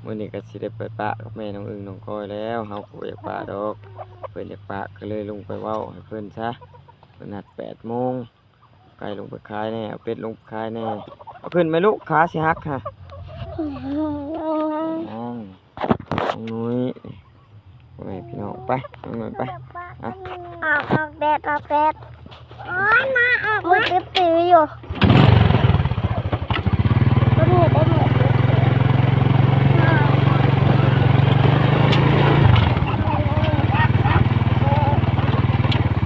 ມື້ນີ້ກໍຊິໄດ້ໄປປະກັບແມ່ນ້ອງອຶ່ງນ້ອງກ້ອຍແລ້ວ ເຮົາກໍບໍ່ຢາກປະດອກ ເພິ່ນຢາກປະ ກໍເລີຍລົງໄປເວົ້າໃຫ້ເພິ່ນຊະ ເພິ່ນນັດແປດໂມງ ໄກ່ລົງໄປຂາຍແດ່ ເອົາເປັດລົງໄປຂາຍແດ່ ເອົາຂຶ້ນໄປລູກ ຂາຊິຫັກຫະ ນ້ອງ ນ້ອງນຸ້ຍ ພໍ່ແມ່ພີ່ນ້ອງ ໄປ ນ້ອງນຸ້ຍໄປ ອອກ ອອກແດດ ອອກແດດ ໂອ້ຍ ມາ ອອກ ມືດຕື້ໆຢູ່ ບໍ່ມີໄດ້ໝົດ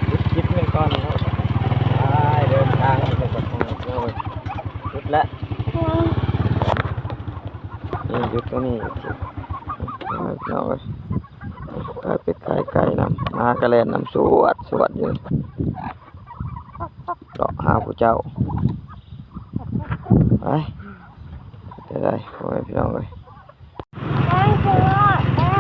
ຢຸດຄລິບນີ້ກ່ອນເນາະ ໄປເດີນທາງໄປກັບພໍ່ແມ່ພີ່ນ້ອງ ຢຸດແລ້ວ ນີ້ຢຸດຕົງນີ້ ພີ່ນ້ອງເອີຍ ຂາຍເປັດຂາຍໄກ່ນຳ ໝາກໍແລ່ນນຳ ສວດສວດຢູ່ ເລາະຫາຜູ້ເຈົ້າ ໄປ ໄດ້ ພໍ່ແມ່ພີ່ນ້ອງເອີຍ. ໃຫ້ອອກມາ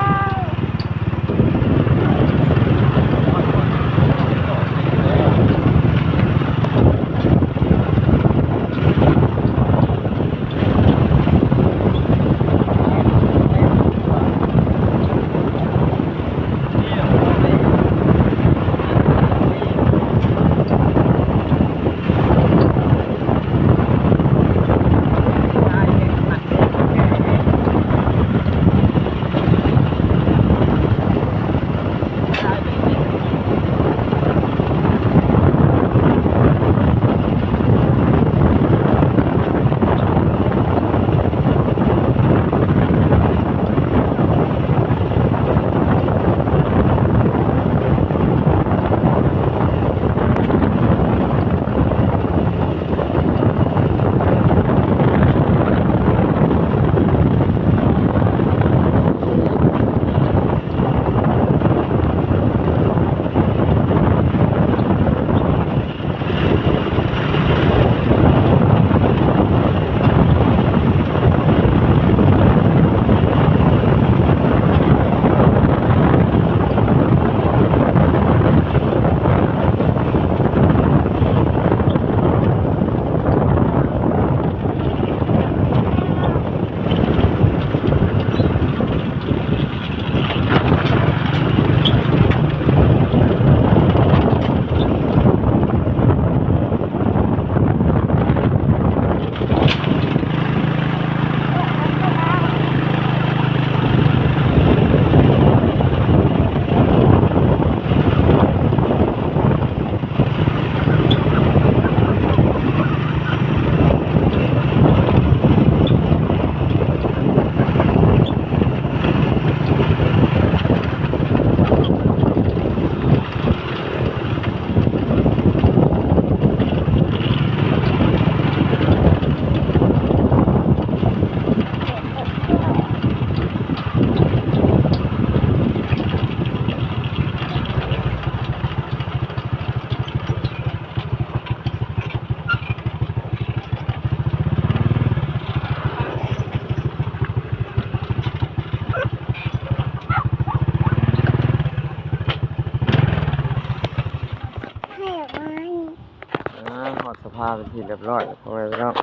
ອ່າ ຮອດສະພາເປັນທີ່ຮຽບຮ້ອຍແລ້ວ ພໍ່ແມ່ພີ່ນ້ອງ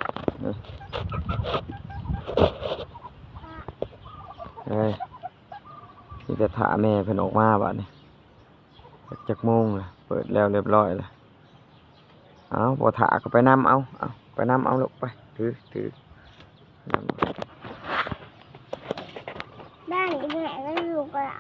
ນີ້ ເອີຍ ມີແຕ່ຖ້າແມ່ເພິ່ນອອກມາບາດນີ້ ຈັກໂມງລະ ເປີດແລ້ວຮຽບຮ້ອຍລະ ເອົາ ບໍ່ຖ້າກໍໄປນຳເອົາ ເອົາ ໄປນຳເອົາລູກ ໄປ ຖື ຖື ແມ່ກໍຢູ່ກະລາ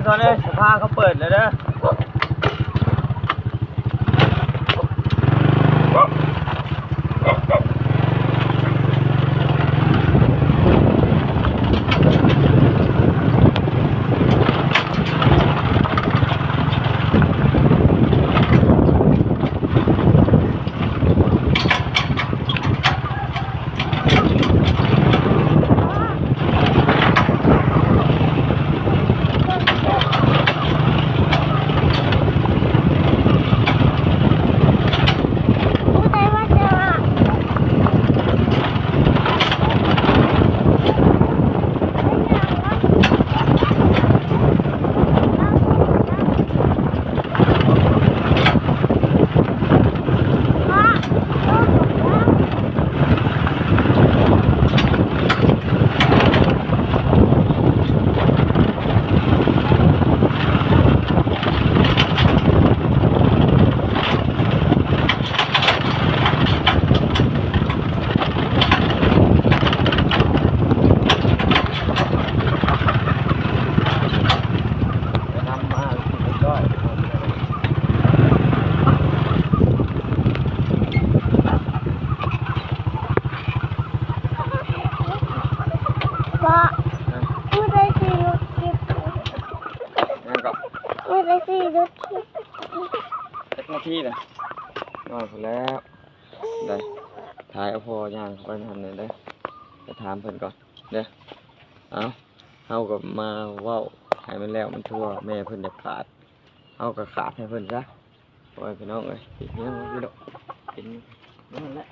ຕອນນີ້ສະພາເຂົາເປີດແລ້ວເດີ. ຍັງກໍ ມື້ໄດ້ສີ່ ຢຸດ ເຈັດນາທີລະ ນອນພຸ້ນແລ້ວ. ໄດ້ ຖ່າຍເອົາພໍ່ຍ່າງເຂົ້າໄປນຳແດ່ເດີ ໄປຖາມເພິ່ນກ່ອນເດີ. ເອົາ ເຮົາກໍມາເວົ້າໃຫ້ມັນແລ້ວມັນທົ່ວ ແມ່ເພິ່ນຢາກຂາດ ເຮົາກໍຂາດໃຫ້ເພິ່ນຊະ. ໂອ້ຍ ພີ່ນ້ອງເອີຍ ຕິດຫຍັງວະ ພີ່ນ້ອງ ເປັນນັ້ນແຫຼະ.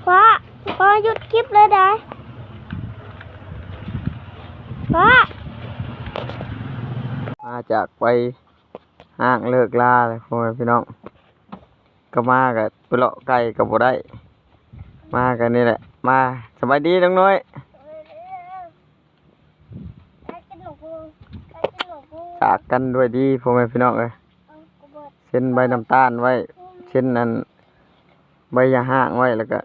ພໍ່ ພໍ່ຢຸດຄລິບເລີຍໄດ໋ ພໍ່. ມາຈາກໄປຫ້າງເລີກລາແລ້ວ ພໍ່ແມ່ພີ່ນ້ອງ ກໍມາກໍໄປເລາະໄກ່ກໍບໍ່ໄດ້ ມາກໍນີ້ແຫຼະ ມາ. ສະບາຍດີນ້ອງນ້ອຍ. ຈາກກັນດ້ວຍດີ ພໍ່ແມ່ພີ່ນ້ອງເອີຍ ເຊັນໃບນ້ຳຕານໄວ້ ເຊັນອັນໃບຢ່າຮ້າງໄວ້ ແລ້ວກະ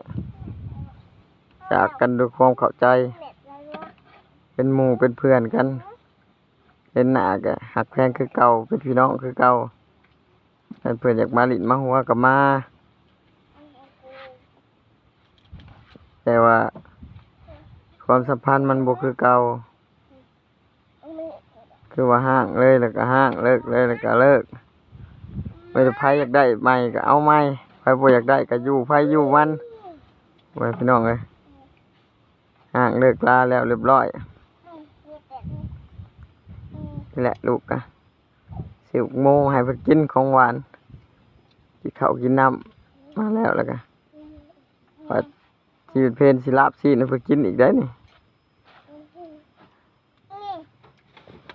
ຈາກກັນດ້ວຍຄວາມເຂົ້າໃຈ ເປັນໝູ່ເປັນເພື່ອນກັນ. ເຫັນໜ້າກະຮັກແພງຄືເກົ່າ ເປັນພີ່ນ້ອງຄືເກົ່າ ຄັນເພິ່ນຢາກມາຫຼິ້ນມາຫົວກໍມາ. ແຕ່ວ່າຄວາມສຳພັນມັນບໍ່ຄືເກົ່າ ຄືວ່າຮ້າງເລີຍແລ້ວກໍຮ້າງ ເລີກເລີຍແລ້ວກໍເລີກ. ບໍ່ໄດ້ ໃຜຢາກໄດ້ໃໝ່ກໍເອົາໃໝ່ ໃຜບໍ່ຢາກໄດ້ກໍຢູ່ໃຜຢູ່ມັນ ໂອ້ຍ ພີ່ນ້ອງເອີຍ. ຮ້າງເລີກລາແລ້ວຮຽບຮ້ອຍ. ນີ້ແຫຼະລູກກະ ຊື້ໝາກໂມໃຫ້ເພິ່ນກິນ ຂອງຫວານ ກິນເຂົ້າກິນນ້ຳມາແລ້ວ ແລ້ວກະວ່າຊິເປັນເພນ ຊິລາບຊີ້ນໃຫ້ເພິ່ນກິນອີກໄດ໋ນີ້.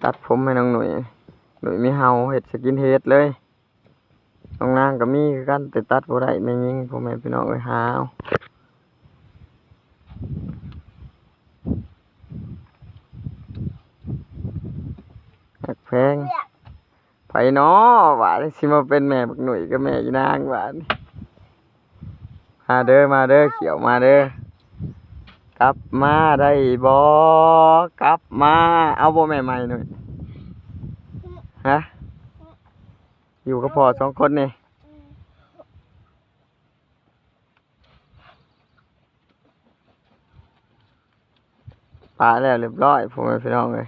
ຕັດຜົມໃຫ້ນ້ອງໜຸ່ຍ ໜຸ່ຍມີເຫົາ ເຮັດສະກິນເຮດເລີຍ. ນ້ອງນາງກໍມີຄືກັນ ແຕ່ຕັດບໍ່ໄດ້ ແມ່ຍິງ ພໍ່ແມ່ພີ່ນ້ອງເອີຍ ຫາເອົາ. ຮັກແພງ ໃຜນໍ ບາດນີ້ຊິມາເປັນແມ່ບັກໜຸ່ຍກັບແມ່ອີນາງ ບາດນີ້. ມາເດີ ມາເດີ ຂຽວມາເດີ. ກັບມາໄດ້ບໍ່? ກັບມາ ເອົາບໍ່ແມ່ໃໝ່ໜຸ່ຍ? ຮະ? ຢູ່ກັບພໍ່ສອງຄົນນີ້. ປະແລ້ວຮຽບຮ້ອຍ ພໍ່ແມ່ພີ່ນ້ອງເອີຍ.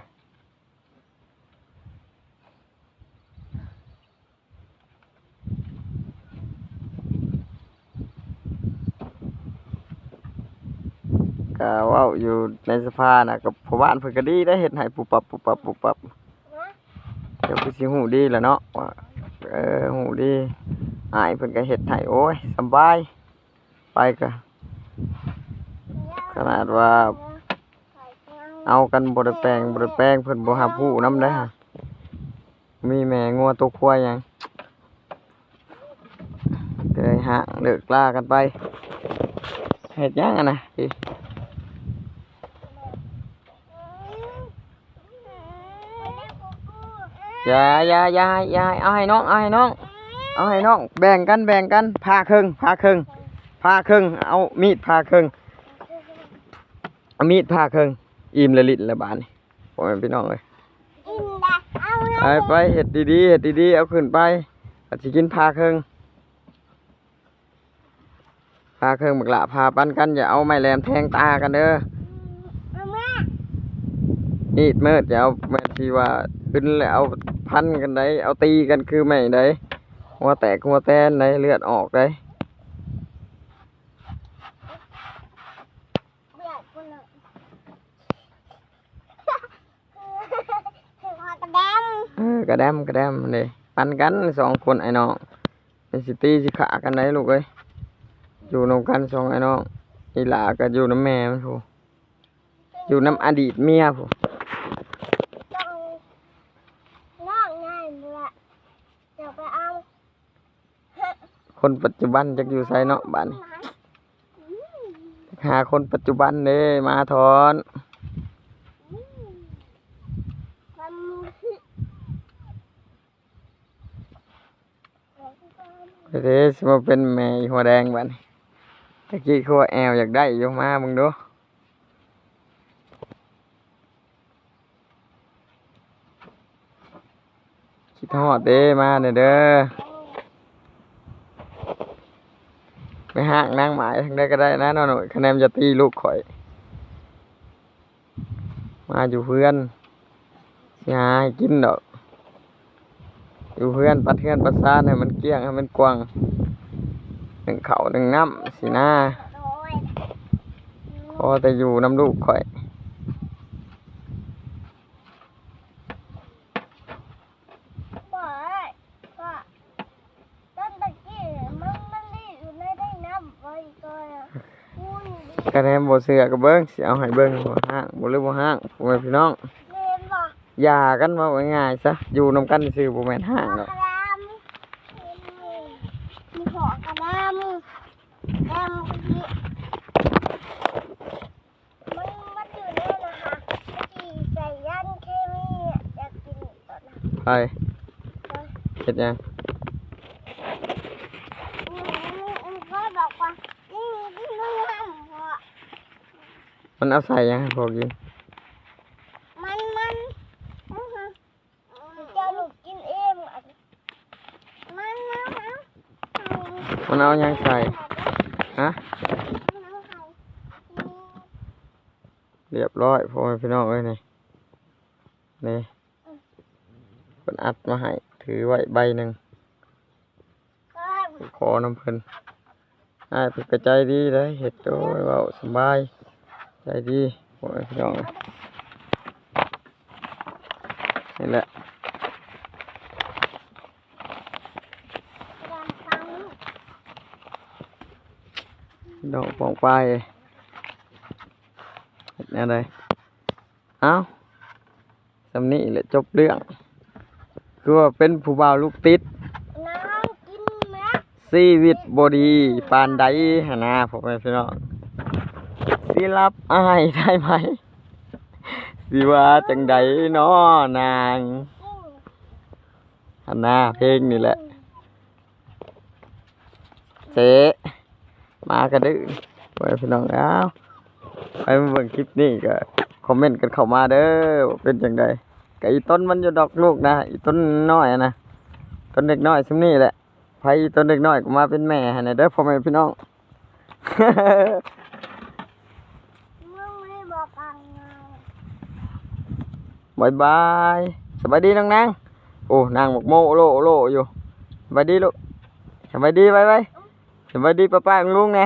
ກະເວົ້າຢູ່ໃນສະພານະ ກັບພໍ່ບ້ານເພິ່ນກະດີໄດ໋ ເຮັດໃຫ້ປຸບປັບ ປຸບປັບ ປຸບປັບ. ເຈົ້າຄືຊິຮູ້ດີລະເນາະວ່າ ເອີ ຮູ້ດີ ອ້າຍເພິ່ນກະເຮັດໃຫ້ ໂອ້ຍ ສຳບາຍ. ໄປກະ ຂະໜາດວ່າເອົາກັນບໍ່ໄດ້ແປງ ບໍ່ໄດ້ແປງ ເພິ່ນບໍ່ຮັບຮູ້ນຳໄດ໋. ມີແມ່ງົວໂຕຄວາຍຫຍັງ ກໍເລີຍຮ້າງເລີກລາກັນໄປ. ເຮັດຫຍັງຫັ້ນນະ? ຢ່າ ຢ່າ ຢ່າ ຢ່າ ເອົາໃຫ້ນ້ອງ ເອົາໃຫ້ນ້ອງ ເອົາໃຫ້ນ້ອງ ແບ່ງກັນ ແບ່ງກັນ ຜ່າເຄິ່ງ ຜ່າເຄິ່ງ ຜ່າເຄິ່ງ ເອົາມີດຜ່າເຄິ່ງ ເອົາມີດຜ່າເຄິ່ງ ອີ່ມແລ້ວ ຫຼິ້ນແລ້ວບາດນີ້ ພໍ່ແມ່ພີ່ນ້ອງເອີຍ ໄປ ໄປ ເຮັດດີໆ ເຮັດດີໆ ເອົາຂຶ້ນໄປ ກໍຊິກິນຜ່າເຄິ່ງ. ຜ່າເຄິ່ງບັກຫຼ້າ ຜ່າປັນກັນ ຢ່າເອົາໄມ້ແຫຼມແທງຕາກັນເດີ ມີດເມີດ ຢ່າເອົາ ແມ່ນຊິວ່າຂຶ້ນແລ້ວເອົາຟັນກັນໄດ໋ ເອົາຕີກັນຄືໄມ້ໄດ໋ ຫົວແຕກຫົວແຕນໄດ໋ ເລືອດອອກໄດ໋. ເອີ ກະແດມ ກະແດມເດ້ ປັນກັນສອງຄົນອ້າຍນ້ອງ ແມ່ນຊິຕີຊິຂ້າກັນໄດ໋ລູກເອີຍ ຢູ່ນຳກັນສອງອ້າຍນ້ອງ ອີ່ຫຼ້າກໍຢູ່ນຳແມ່ມັນພຸ້ນ ຢູ່ນຳອະດີດເມຍພຸ້ນ ນ້ອງໃຫຍ່ພຸ້ນລະ ຈະໄປເອົາ. ຄົນປັດຈຸບັນຈັກຢູ່ໃສເນາະບາດນີ້ ຫາຄົນປັດຈຸບັນເດ້ ມາຖອນ ເດ້ ຊິມາເປັນແມ່ອີ່ຫົວແດງບາດນີ້ ຕະກີ້ຄືວ່າແອວຢາກໄດ້ຢູ່ ມາເບິ່ງດູ. ຄິດຮອດເດ້ ມາແດ່ເດີ ໄປຮ້າງນາງໝ້າຍທາງໃດກໍໄດ້ນະນ້ອງໜຸ້ຍ ຄະແນນຢ່າຕີລູກຂ້ອຍ ມາຢູ່ເຮືອນ ຊິຫາໃຫ້ກິນດອກ ຢູ່ເຮືອນ ປັດເຮືອນປັດຊານໃຫ້ມັນກ້ຽງ ໃຫ້ມັນກວ້າງ ໜຶ້ງເຂົ້າໜຶ້ງນ້ຳຊີ້ນາ ຂໍແຕ່ຢູ່ນຳລູກຂ້ອຍ. ບໍ່ ເອີຍ ພໍ່ ຕອນຕະກີ້ມັນ ມັນລີ້ຢູ່ໃນໄດ້ນ້ຳໄວ້ກ່ອນ ອຸ້ຍ ກະແນມບໍ່ເຊື່ອກໍເບິ່ງ ຊິເອົາໃຫ້ເບິ່ງວ່າຮ້າງບໍ່ ຫຼືບໍ່ຮ້າງ ພໍ່ແມ່ພີ່ນ້ອງ ແມ່ນບໍ່? ຢ່າກັນ ເວົ້າງ່າຍໆຊະ ຢູ່ນຳກັນຊື່ບໍ່ແມ່ນຮ້າງດອກ ກະດາມ ມີຫົວກະດາມ ແດມກະທິ ມັນ ມັນຢູ່ໃນນັ້ນນະ ມັນຊິໃສ່ສານເຄມີ ຢາກກິນຕອນນັ້ນ ໃຜ ເຮັດຫຍັງ? ອືມ ອືມ ເຂົາບອກວ່າ ອືມ ກິນບໍ່ງາມເພາະ ມັນເອົາໃສ່ຫຍັງໃຫ້ພວກກິນ? ມັນ ມັນ ອືຮຶ ເຈົ້າລູກກິນເອງ ມັນ ມັນ ມັນເອົາຫຍັງໃສ່? ຮະ? ຮຽບຮ້ອຍ ພໍ່ແມ່ພີ່ນ້ອງເອີຍ ນີ້ ນີ້ ເພິ່ນອັດມາໃຫ້ ຖືໄວ້ໃບໜຶ່ງ ຂໍນຳເພິ່ນ ອ້າຍເພິ່ນກໍໃຈດີເດ້ ເຮັດ ໂອ້ຍ ເວົ້າສະບາຍ ໃຈດີ ໂອ້ຍ ພີ່ນ້ອງ ນີ້ແຫຼະ ນ້ອງປອງປາຍ ເຮັດແນວໃດ? ເອົ້າ ສ່ຳນີ້ແຫຼະຈົບເລື່ອງ ຄືວ່າເປັນຜູ້ບ່າວລູກຕິດ ນາງກິນແມັກ ຊີວິດບໍ່ດີປານໃດຫັ້ນນາ ພໍ່ແມ່ພີ່ນ້ອງ ຊິຮັບອ້າຍໄດ້ໄໝ? ຊິວ່າຈັ່ງໃດນໍນາງ ຫັ້ນນາ ເພງນີ້ແຫຼະ. ເຈ ໝາກະດື້ ໂອ້ຍ ພີ່ນ້ອງ ອ້າວ ໃຜມາເບິ່ງຄລິບນີ້ກໍຄອມເມັນກັນເຂົ້າມາເດີ ວ່າເປັນຈັ່ງໃດ ກະອີຕົນມັນຢູ່ດອກລູກນະ ອີຕົນນ້ອຍນະ ຕົນເດັກນ້ອຍຊ່ຳນີ້ແຫຼະ ໃຜອີຕົນເດັກນ້ອຍກໍມາເປັນແມ່ໃຫ້ແດ່ເດີ ພໍ່ແມ່ພີ່ນ້ອງ. ບາຍບາຍ ສະບາຍດີນ້ອງນາງ ໂອ້ ນາງບັກໂມໂລໂລຢູ່ ສະບາຍດີລູກ ສະບາຍດີໄວໆ ສະບາຍດີປ້າໆລຸງໆແດ່